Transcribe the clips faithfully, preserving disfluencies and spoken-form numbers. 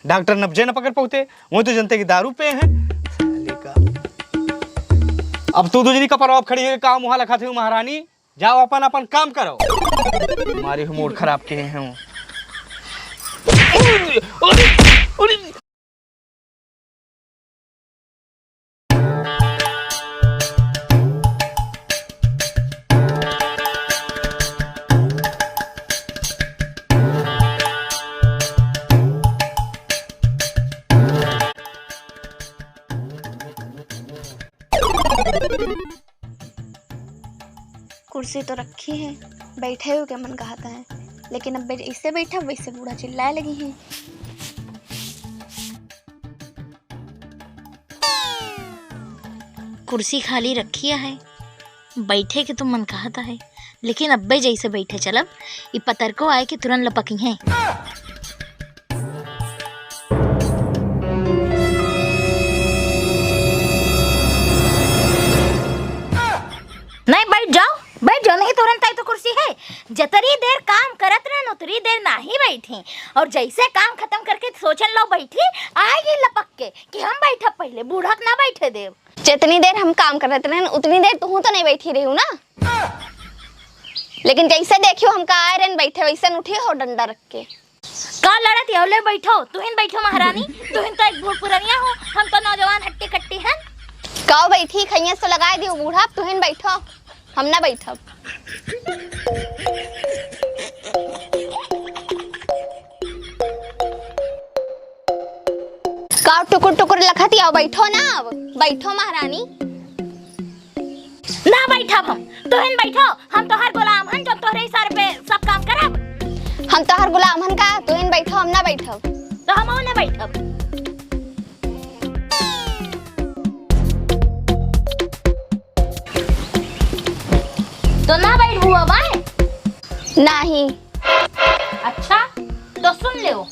डॉक्टर नब्जे न पकड़ पउते, वो तो जनते कि दारू पे हैं। साले का। अब तू दुजनी का परवा खड़ी है, काम वहाँ लखा थे महारानी, जाओ अपन अपन काम करो। मारे हो मूड खराब किहे हैं। कुर्सी तो रखी है, बैठे हो के मन कहता है, लेकिन अब जैसे बैठा वैसे बूढ़ा चिल्लाए लगी है। कुर्सी खाली रखी है, बैठे के तो मन कहता है, लेकिन अब्बे जैसे बैठे चलब, ई पतरको आए के तुरंत लपकी हैं। नहीं, बैठ जाओ, बैठ जाओ, नहीं तुरंत आई तो कुर्सी है। जतरी देर काम करत रहन, उतरी देर नाही बैठी, और जैसे काम खत्म करके सोचन लो बैठी, आएगी लपक के कि हम बैठब पहले, बूढ़ा के ना बैठे देव। जितनी देर हम काम करत रहन, उतनी देर तुहू तो नहीं बैठी रही ना, लेकिन जैसे देखियो हमका आए रहन बैठे, वैसे उठी हो डंडा रख के। का लड़त यवले बैठो, तुहिन बैठो महारानी, तुहिन तो एक बूढ़ पुरनिया हो, हम तो नौजवान हट्टी कट्टी हैं। काओ बैठी, खैया से लगाए दियो बूढ़ा, तुहिन बैठो, हम ना बैठब। काओ टुकुर टुकुर लखत आओ, बैठो ना, अब बैठो महारानी। ना बैठब हम, तुहिन बैठो, हम तोहर गुलाम हन, जो तोहरे इशारे पे सब काम करब। हम तोहर गुलाम हन का? तुहिन बैठो, हम ना बैठब। तो हम ना बैठब। तो ना बैठबू अब, आए? नाही। अच्छा, तो सुन लेओ,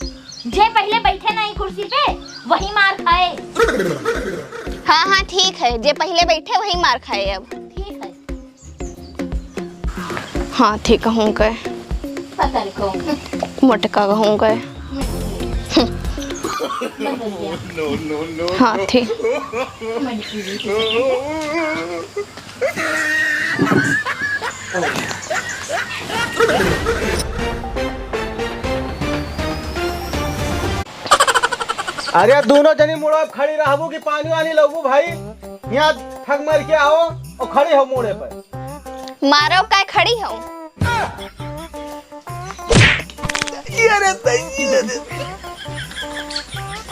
जे पहिले बैठे ना ई कुर्सी पे, वही मार खाए। हाँ, हाँ, ठीक है, जे पहिले बैठे वही मार खाए अब। ठीक है। हाँ, ठीक कहूँ के। पता नहीं कहूँ के। मोटका कहूँ के। हाँ, ठीक। अरे, दोनों जनी मुड़वा पे खड़ी रहबू कि पानी वानी लउबू भाई? यहाँ ठग मार के आओ और खड़ी हो मुड़े पर। मारो काय खड़ी हो? अरे दई, अरे,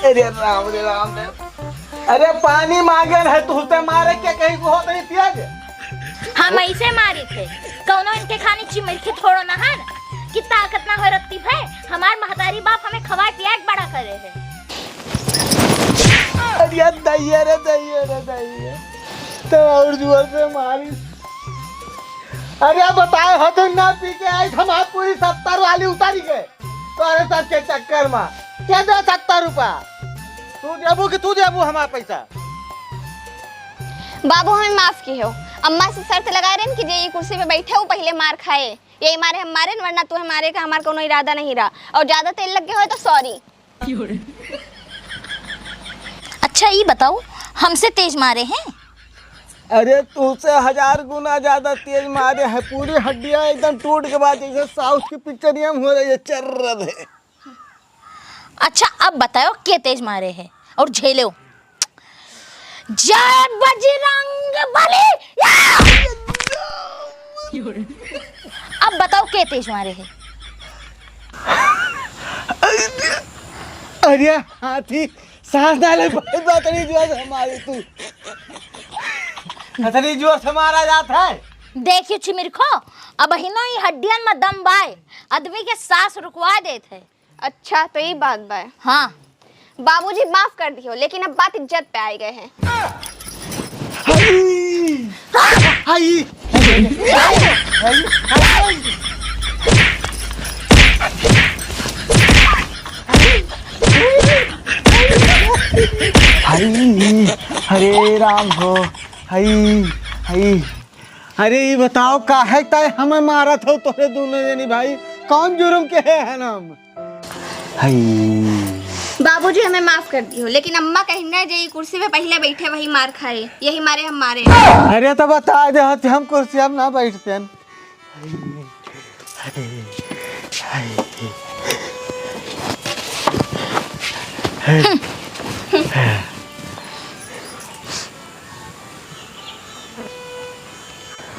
अरे राम रे राम रे। अरे पानी मांगन है, तुहसे मारे के कहीं को होत नहीं पियाज? हम ऐसे मारी थे, कौनो इनके खानी चिमिरखी थोड़ो ना हन कि ताकत ना हो रत्ती भय। हमार महतारी बाप हमें खवाए पियाए के बड़ा करे है। अरे दई, अरे दई, अरे दई, तो और जोर से मारी। अरे बताए हो तो ना पी के आई, हम पूरी सत्तर वाली उतारी गए। तोरे सबके चक्कर मा के दे सत्तर रुपया? तू देबू कि तू देबू हमार पैसा? बाबू, हमें माफ किहो। अम्मा से शर्त लगाए रहन कि जे ई कुर्सी पे बैठे, वो पहिले मार खाए। यही मारे हम मारे न, वरना तुहे मारे का हमार कोनो इरादा नहीं रहा। और ज्यादा तेल लग गए हो तो sorry। अच्छा, ई बताओ, हमसे तेज मारे हैं? अरे, तुझसे हजार गुना ज्यादा तेज मारे हैं, पूरी हड्डियां एकदम टूट के बाद जैसे साउथ की पिक्चरिया में हो रही है, चर्र है। अच्छा, अब बताओ के तेज मारे है और झेलो। जय बजरंग बली। या! अब बताओ के तेज मारे है। अरे हाथी, सांस ना ले, बहुत बात नहीं जो आज हमारी तू। इतनी जोर से मारा जाता है। देखियो चिमिरखो, अब हिनो ही हड्डियन में दम बाय, आदमी के सांस रुकवा देत है। अच्छा, तो ई बात बाय। हाँ। बाबूजी माफ कर दियो, लेकिन अब बात इज्जत पे आए गए हैं। हाय! हाय! हाय! अरे राम हो, हाय! हाय! अरे, ई बताओ, काहे ताय हमें मारत हो तोरे दोनों जनी भाई? कौन जुर्म के है हम? हई। बाबू, बाबूजी, हमें माफ कर दियो, लेकिन अम्मा कहीं न जे कुर्सी पे पहिले बैठे, वही मार खाए, यही मारे हम मारे। अरे तो बता दे, हम कुर्सी हम ना बैठते हैं।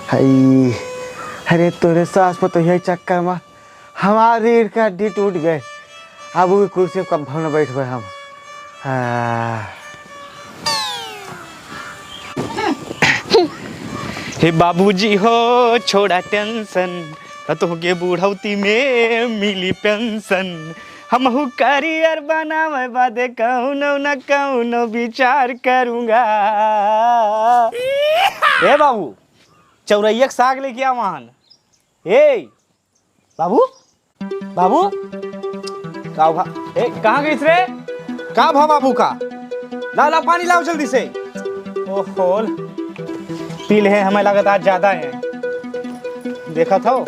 हाय, अरे तोरे सास पर तो यही चक्कर में हमार रीढ़ के हड्डी टूट गए। अब वो कुर्सी पर कब्बो न बैठबे हम। हाँ। हे बाबूजी हो, छोड़ा टेंशन, न तोहके बुढ़ौती में मिली पेंशन। हमहू करियर बनावे बदे कौनो न कौनो विचार करूँगा। ए बाबू, चौरैया के साग लेके आ वहन। ए बाबू, बाबू, का भा, ए, कहाँ गइस रे? का भा बाबू का? ला, ला, पानी लाओ जल्दी से। ओहो, पी ले, हमें लागत आज ज्यादा है। देखत हो,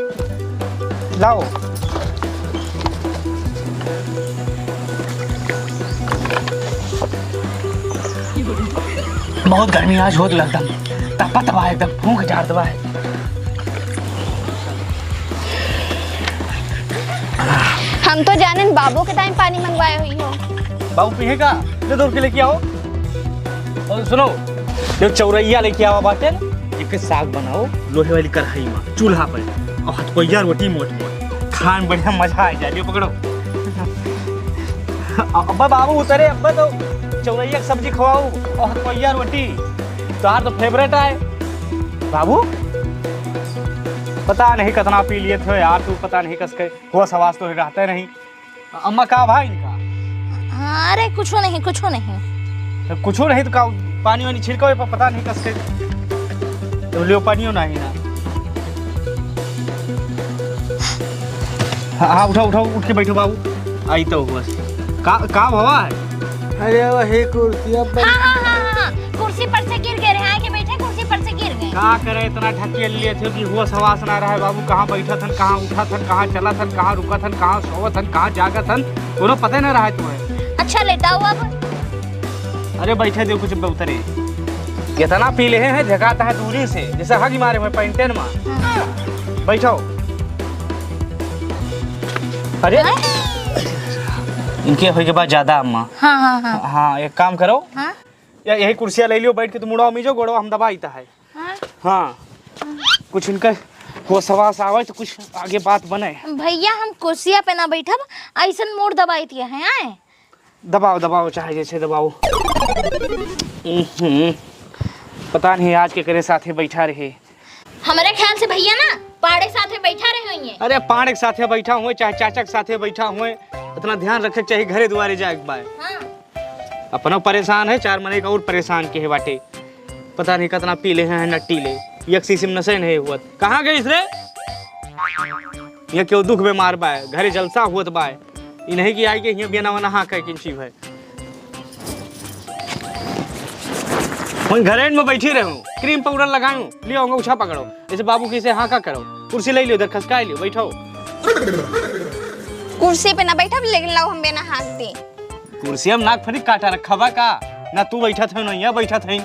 लाओ। बहुत गर्मी आज होत लगता, तपत बा एकदम, फूंक झाड़ देबा है। हम तो जानेन बाबू के ताईं पानी मंगवाए हुई हो। बाबू पीहे का? ले दौड़ के लेके आओ। और सुनो, जो चौरैया लेके आवा बाटे ना, एक साग बनाओ लोहे वाली कढ़ाई में, चूल्हा पे, और हथपैया रोटी मोट मोट, खाए में बढ़िया मजा आ जाए। जो पकड़ो। अब्बा बाबू उतरे, अब्बा तो चौरैया की सब्जी खवाओ और हथपैया रोटी, तोहार तो फेवरेट आए। बाबू, पता नहीं कितना पी लिए थे यार तू, पता नहीं कस के होश हवास तो रहते नहीं। अम्मा, का भा इनका? हाँ, अरे कुछो नहीं, कुछो नहीं। तो कुछो नहीं तो का, पानी वानी छिड़को, ये पर पता नहीं कस के। तो लियो, पानियो नहीं ना। हाँ, हाँ, उठाओ, उठाओ, उठ के बैठो बाबू। आई तो बस। का, का भवा है? अरे वही कुर्सिया पर। हाँ, हाँ, हाँ, हाँ, हाँ। कुर्सी पर से गिर गए रहे, आके बैठे, कुर्सी पर से गिर गए। का करे, इतना ढकेल लिए थे कि होश हवास ना रहे बाबू, कहाँ बैठत हन, कहाँ उठत हन, कहाँ चलत हन, कहाँ रुकत हन, कहाँ सोवत हन, कहाँ जागत हन, कोनो पते ना रहे तुम्हें। अच्छा, लेटाओ अब। अरे बैठे दे कुछ उतरे। इतना पी ले हैं, झकाता है दूरी से, जैसे हगी मारे हुए पैंटेन में। हाँ। बैठो। अरे, हैं? इनके होई के बाद ज्यादा अम्मा। हाँ, हाँ, हाँ। हाँ, एक काम करो। हाँ? या यही कुर्सिया ले लियो, बैठ के तुम मुड़वा मीजो, गोड़वा हम दबाई ता है। हाँ? हाँ। कुछ इनका होश हवास आवे तो कुछ आगे बात बने। भैया, हम कुर्सिया पे ना बैठब, ऐसन मूड़ दबाई दिया है, आए? दबाओ, दबाओ, चाहे जैसे दबाओ। हम्म, पता नहीं आज केकरे साथे बैठा रहे। हमरे ख्याल से भैया ना पाड़े साथे बैठा रहे होइए। अरे पाड़े के साथे बैठा हुए, चाहे चाचा के साथे बैठा हुए, इतना ध्यान रखे के चाहिए, घरे दुआरे जाए के बाय। हाँ। अपना परेशान है, चार मने का और परेशान के है बाटे। पता नहीं कितना पी ले हैं, नट्टी ले, एक सीसी में नशे नहीं हुआ। कहाँ गइस रे? ये क्यों दुख बीमार बाय, घरे जलसा हुआ बाय। ई नहीं कि आई के हियाँ बिना वना हाँ कह किंची भय। वहीं घरे में बैठी रहूं, क्रीम पाउडर लगाऊं, लियो उंगा उछा पकड़ो। ऐसे बाबू के से हाँ का करो, कुर्सी ले लियो, इधर खसकाए लियो, बैठो। कुर्सी पे ना बैठब, लेकिन लाओ हम बिना हाँक दी। कुर्सी हम नाक फरी काटा रखा बा का? ना तू बैठत है, ना यहाँ बैठत है।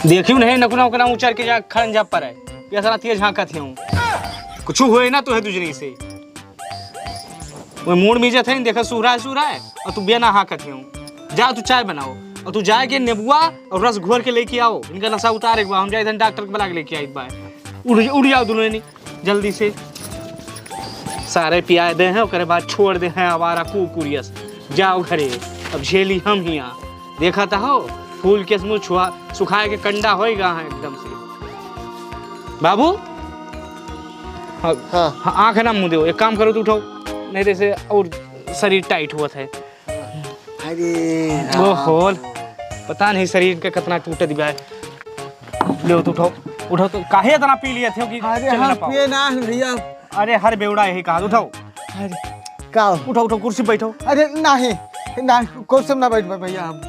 देखियो नहीं, नकुना उकना उचर के जा खड़न जा पर है। ये साला तेज हाँकत है हूँ। कुछ हुए ना तो है दूसरी से। वो मूड़ मीजत है, देखा सुहरा है, सुहरा है, और तू बिना हाँकत है हूँ। जा तू चाय बनाओ, और तू जाए के नेबुआ और रस घोर के लेके आओ। इनका नशा उतारे के बा, हम जाए इधर डॉक्टर के बुला के लेके आई बा। उड़, उड़ जाओ दोनों जनी। जल्दी से सारे पियाए दे हैं, ओकरे बाद छोड़ दे हैं आवारा कुकुरियस। जाओ घरे, अब झेली हम हियाँ। देखा था हो, फूल के मुँह छुआ, सुखाए के कंडा होएगा है एकदम से। बाबू, हाँ, हाँ। हाँ, आँख ना मुँह दो, एक काम करो तो उठाओ, नहीं तो ऐसे और शरीर टाइट हुआ था। अरे ओहो, पता नहीं शरीर के कितना टूट दिया है। ले तो उठाओ, उठाओ तो। काहे इतना पी लिए थे कि अरे चल ना हम पाओ? पिए ना है भैया। अरे हर बेवड़ा यही कहा, उठाओ। अरे का? उठाओ, उठाओ, कुर्सी बैठो। अरे नहीं, नहीं, कुर्सी में ना बैठ भैया, हम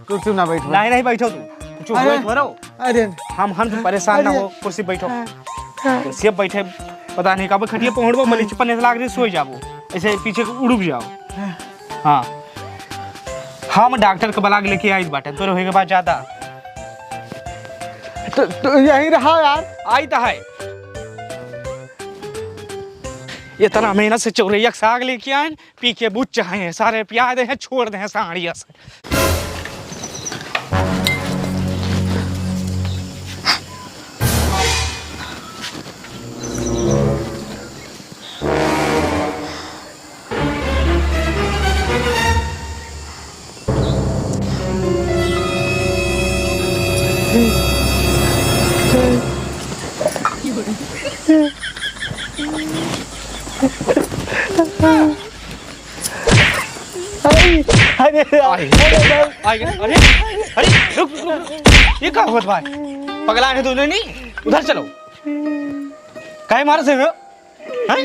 कुर्सी में ना बैठ। नहीं, नहीं बैठो तू, चुप अरे। बैठ रहो। अरे हम, हम तुम परेशान ना अरे। हो, कुर्सी बैठो। हाँ, हाँ। कुर्सी बैठे। पता नहीं कब खटिया पहुँचबो, मने चुप्पा नहीं लाग रही, सोई जाबो, ऐसे पीछे को उड़ुक जाओ। हाँ, हम डॉक्टर के बलाग लेके आइल बाटे, तोरे होए के बाद ज्यादा। तो, तो यहीं रहा यार। आई तो है। इतना मेहनत से चौरैया के साग लेके आए, पी के बुच्च हैं, सारे पिया दे हैं, छोड़ दे हैं साड़िया से। अरे, अरे, अरे, अरे, अरे, अरे, रुक, रुक, रुक, रुक। ये का होत बा? पगला है तू, नहीं? उधर चलो। काहे मारे से हो? हैं?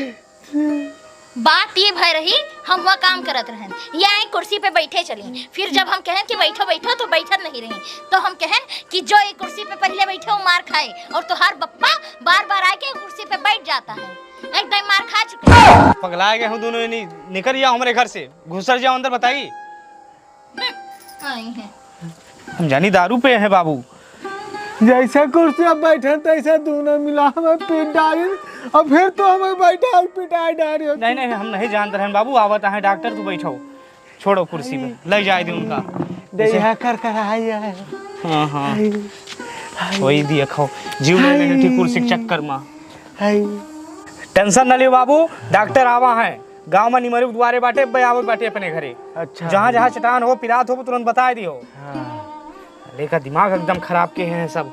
बात ये भय रही, हम वह काम करत रहन, या एक कुर्सी पे बैठे चली, फिर जब हम कहन कि बैठो, बैठो, तो बैठत नहीं रही, तो हम कहन कि जो एक कुर्सी पे पहले बैठे, वो मार खाए, और तोहार बप्पा बार बार आके कुर्सी पे बैठ जाता है, एकदम मार खा चुके हैं। पगला गए हो दोनों, नहीं निकल जाओ हमारे घर से, घुसर जाओ अंदर, बताई। आई हैं। हम जानी दारू पे हैं बाबू। जैसे कुर्सी पे बैठे तैसे दोनों मिला हमें पीट डाली, और फिर तो हमें बैठा और पिटा डाली। नहीं, नहीं, हम नहीं जानते रहन बाबू, आवत हैं डॉक्टर, तू बैठो, छोड़ो कुर्सी पे, ले जाए दे उनका। दे जैसे यहाँ कर कर आई है। हाँ, हाँ। हाय, हाय। वही दिया खाओ, जीव ले लेने ठीक कुर्सी के चक्कर में। हाय। टेंशन न लियो बाबू, डॉक्टर आवा है। गाँव में निमरुक दुआरे बाटे, अब्बे आवत बाटे अपने घरे। अच्छा। जहाँ जहाँ चटान हो, पिरात हो, तुरंत बताए दियो। हाँ। लेका दिमाग एकदम खराब के हैं सब।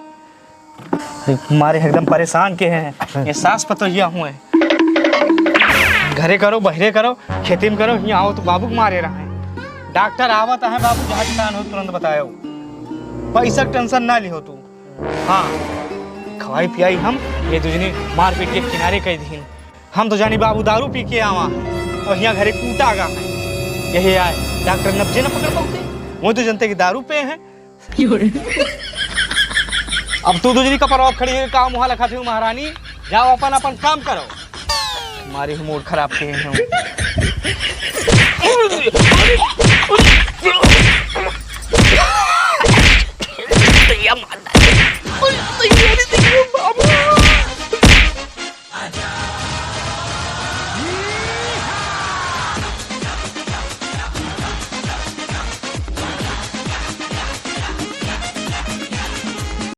मारे एकदम परेशान के हैं। ये सास पतोहिया हुए। घरे करो, बहरे करो, खेती में करो, यहाँ आओ तो बाबू के मारे रहे। डॉक्टर आवत है बाबू, जहाँ चटान हो, तुरंत बतायो। पैसा के टेंशन ना लिहो तू। हाँ, खवाई पियाई हम, ये दुजनी मारपीट के किनारे कइ दिहिन। हम तो जानी बाबू दारू पी के आवा, और यहाँ घरे कूटा गा है। यही आए, डॉक्टर नब्जे न पकड़ पाते, वो तो जनते कि दारू पे हैं। अब तू दुजनी का परवा खड़ी है, काम वहाँ लखा थी महारानी, जाओ अपन अपन काम करो। मारी हम मूड खराब किए हैं।